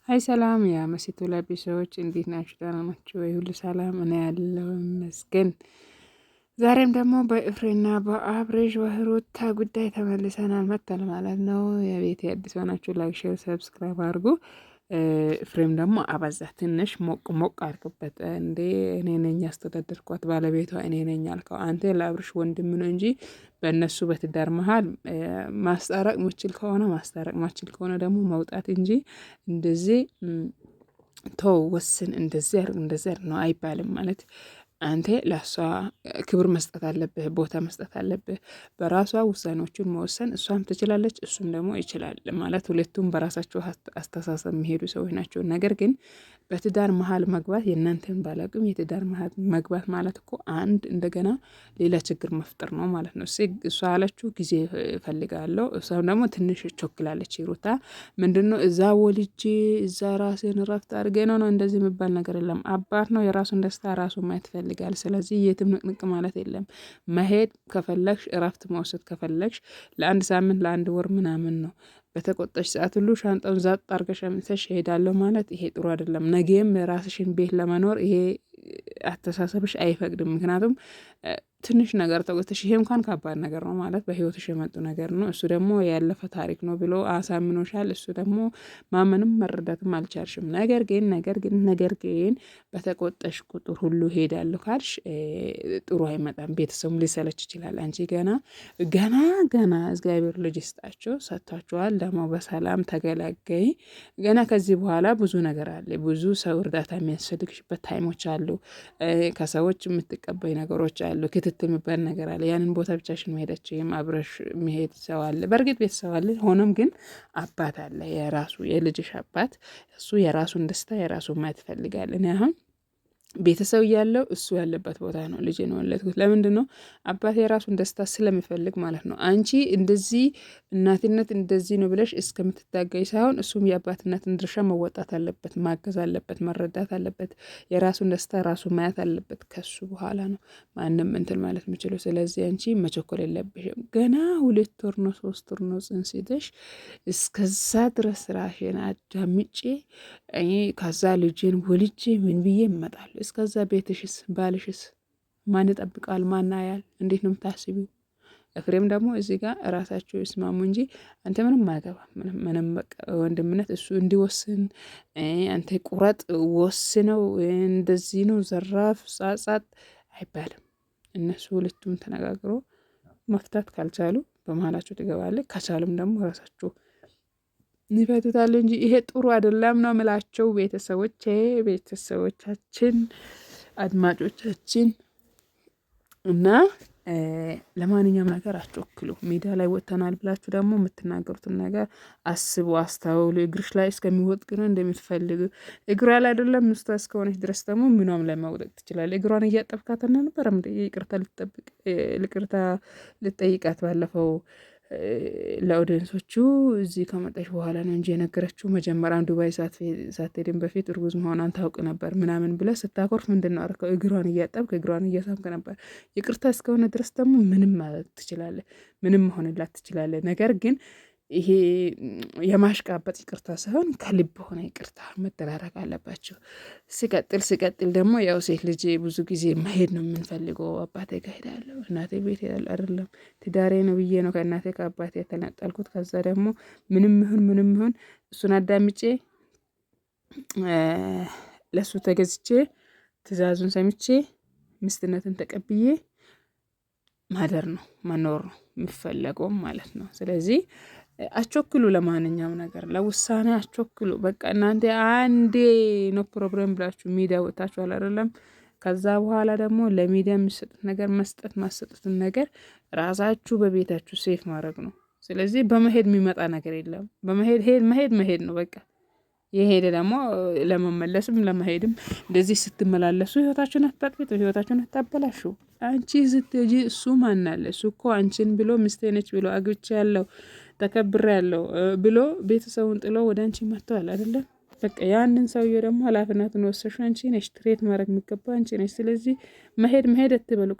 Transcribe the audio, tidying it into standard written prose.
Hi ሰላም የመሲቱ ለቢሰዎች እንዴት ናችሁ? ደህና ናችሁ ወይ? ሁሉ ሰላም እኔ ያለው ይመስገን። ዛሬም ደግሞ በኤፍሬምና በአብሬሽ በሩታ ጉዳይ ተመልሰናል መጥተን ማለት ነው። የቤት አዲስ ሆናችሁ like፣ share፣ subscribe አድርጉ። ኤፍሬም ደግሞ አበዛ፣ ትንሽ ሞቅ ሞቅ አድርግበት። እንዴ እኔ ነኝ ያስተዳደርኳት ባለቤቷ እኔ ነኝ አልከው። አንተ ለአብርሽ ወንድም ነው እንጂ በእነሱ በትዳር መሀል ማስታረቅ ምችል ከሆነ ማስታረቅ፣ ማችል ከሆነ ደግሞ መውጣት እንጂ እንደዚህ ተው ወስን፣ እንደዚህ አድርግ፣ እንደዚህ አድርግ ነው አይባልም ማለት አንተ ለእሷ ክብር መስጠት አለብህ፣ ቦታ መስጠት አለብህ። በራሷ ውሳኔዎችን መወሰን እሷም ትችላለች፣ እሱም ደግሞ ይችላል። ማለት ሁለቱም በራሳቸው አስተሳሰብ የሚሄዱ ሰዎች ናቸው። ነገር ግን በትዳር መሀል መግባት የእናንተን ባላቅም የትዳር መሀል መግባት ማለት እኮ አንድ እንደገና ሌላ ችግር መፍጠር ነው ማለት ነው። እሷ አለችው ጊዜ እፈልጋለሁ፣ እሷም ደግሞ ትንሽ ቾክላለች። ሩታ ምንድነው እዛ ወልጄ እዛ ራሴን እረፍት አድርጌ ነው ነው እንደዚህ የሚባል ነገር የለም። አባት ነው የራሱን ደስታ ራሱ ማየት ይፈልጋል። ስለዚህ የትም ንቅንቅ ማለት የለም። መሄድ ከፈለግሽ እረፍት መውሰድ ከፈለግሽ ለአንድ ሳምንት ለአንድ ወር ምናምን ነው። በተቆጠሽ ሰዓት ሁሉ ሻንጣውን ዛጥ አርገሽ አምጥተሽ እሄዳለሁ ማለት ይሄ ጥሩ አይደለም። ነገም የራስሽን ቤት ለመኖር ይሄ አተሳሰብሽ አይፈቅድም። ምክንያቱም ትንሽ ነገር ተቆጥተሽ ይሄ እንኳን ከባድ ነገር ነው ማለት በህይወትሽ የመጡ ነገር ነው። እሱ ደግሞ ያለፈ ታሪክ ነው ብሎ አሳምኖሻል። እሱ ደግሞ ማመንም መረዳትም አልቻልሽም። ነገር ግን ነገር ግን ነገር ግን በተቆጠሽ ቁጥር ሁሉ ሄዳለሁ ካልሽ ጥሩ አይመጣም። ቤተሰቡም ሊሰለች ይችላል። አንቺ ገና ገና ገና እግዚአብሔር ልጅ ይስጣቸው ሰጥቷቸዋል። ደግሞ በሰላም ተገላገይ። ገና ከዚህ በኋላ ብዙ ነገር አለ። ብዙ ሰው እርዳታ የሚያስፈልግሽበት time ኦች አሉ። ከሰዎች የምትቀበይ ነገሮች አሉ። ክትትል የሚባል ነገር አለ። ያንን ቦታ ብቻሽን መሄድ አትችይም። አብረሽ መሄድ ሰው አለ። በእርግጥ ቤተሰብ አለ። ሆኖም ግን አባት አለ፣ የራሱ የልጅሽ አባት። እሱ የራሱን ደስታ የራሱ ማየት ይፈልጋል። እኔ አሁን ቤተሰብ እያለው እሱ ያለበት ቦታ ነው ልጄን የወለድኩት። ለምንድን ነው አባቴ የራሱን ደስታ ስለሚፈልግ ማለት ነው። አንቺ እንደዚህ እናትነት እንደዚህ ነው ብለሽ እስከምትታገይ ሳይሆን እሱም የአባትነትን ድርሻ መወጣት አለበት፣ ማገዝ አለበት፣ መረዳት አለበት። የራሱን ደስታ ራሱ ማየት አለበት። ከሱ በኋላ ነው ማንም እንትን ማለት የምችለው። ስለዚህ አንቺ መቸኮል የለብሽም። ገና 2 ወር ነው 3 ወር ነው ጽንስ ይዘሽ እስከዛ ድረስ ራሽን አዳምጬ ከዛ ልጄን ወልጄ ምን ብዬ እመጣለሁ። እስከዛ ቤትሽስ ባልሽስ ማን ይጠብቃል? ማን ያያል? እንዴት ነው የምታስቢው? ኤፍሬም ደግሞ እዚህ ጋር እራሳቸው ይስማሙ እንጂ አንተ ምንም አያገባ ምንም በቃ ወንድምነት እሱ እንዲወስን አንተ ቁረጥ ወስነው እንደዚህ ነው ዘራፍ ጻጻት አይባልም። እነሱ ሁለቱም ተነጋግሮ መፍታት ካልቻሉ በመሀላቸው ትገባለህ። ከቻሉም ደግሞ ራሳቸው ይፈቱታል እንጂ ይሄ ጥሩ አይደለም ነው ምላቸው። ቤተሰቦቼ፣ ቤተሰቦቻችን፣ አድማጮቻችን እና ለማንኛውም ነገር አትወክሉ። ሜዳ ላይ ወጥተናል ብላችሁ ደግሞ የምትናገሩትን ነገር አስቡ፣ አስተውሉ። እግርሽ ላይ እስከሚወጥ ነው እንደምትፈልግ እግሯ ላይ አይደለም ምስቷ እስከሆነች ድረስ ደግሞ ምኗም ላይ መውደቅ ትችላለህ። እግሯን እያጠብካት ነበር ይቅርታ ልትጠብቅ ይቅርታ ልጠይቃት ባለፈው ለ audience ኦቹ እዚህ ከመጣች በኋላ ነው እንጂ የነገረችው መጀመሪያም ዱባይ ሳትሄድም በፊት እርጉዝ መሆኗን ታውቅ ነበር ምናምን ብለህ ስታኮርፍ ምንድን ነው አደረከው? እግሯን እያጠብክ እግሯን እያሳምክ ነበር። ይቅርታ እስከሆነ ድረስ ደግሞ ምንም ማለት ትችላለህ፣ ምንም መሆንላት ትችላለህ። ነገር ግን ይሄ የማሽቃበጥ ይቅርታ ሳይሆን ከልብ ሆነ ይቅርታ መደራረግ አለባቸው። ሲቀጥል ሲቀጥል ደግሞ ያው ሴት ልጅ ብዙ ጊዜ መሄድ ነው የምንፈልገው። አባቴ ጋር ሄዳለሁ፣ እናቴ ቤት ሄዳለሁ፣ አይደለም ትዳሬ ነው ብዬ ነው ከእናቴ ከአባቴ የተነጠልኩት። ከዛ ደግሞ ምንም ይሁን ምንም ይሁን እሱን አዳምጬ ለእሱ ተገዝቼ ትዕዛዙን ሰምቼ ምስትነትን ተቀብዬ ማደር ነው መኖር ነው የሚፈለገውም ማለት ነው። ስለዚህ አትቸኩሉ፣ ለማንኛውም ነገር ለውሳኔ አትቸኩሉ። በቃ እናንተ አንዴ no problem ብላችሁ ሚዲያ ወጥታችኋል አይደለም? ከዛ በኋላ ደግሞ ለሚዲያ የሚሰጡት ነገር መስጠት ማሰጡትን ነገር ራሳችሁ በቤታችሁ safe ማድረግ ነው። ስለዚህ በመሄድ የሚመጣ ነገር የለም። በመሄድ መሄድ መሄድ ነው በቃ። የሄደ ደግሞ ለመመለስም ለመሄድም እንደዚህ ስትመላለሱ ህይወታችሁን አታጥፊቱ፣ ህይወታችሁን አታበላሹ። አንቺ ስትሄጂ እሱ ማን አለ? እሱ እኮ አንቺን ብሎ ሚስቴ ነች ብሎ አግብቼ ያለው ተከብሬ ያለው ብሎ ቤተሰቡን ጥሎ ወደ አንቺ መጥተዋል አይደለም? በቃ ያንን ሰውዬ ደግሞ ኃላፊነቱን ወሰድሽው አንቺ ነሽ። treat ማድረግ የሚገባ አንቺ ነሽ። ስለዚህ መሄድ መሄድ አትበሉ።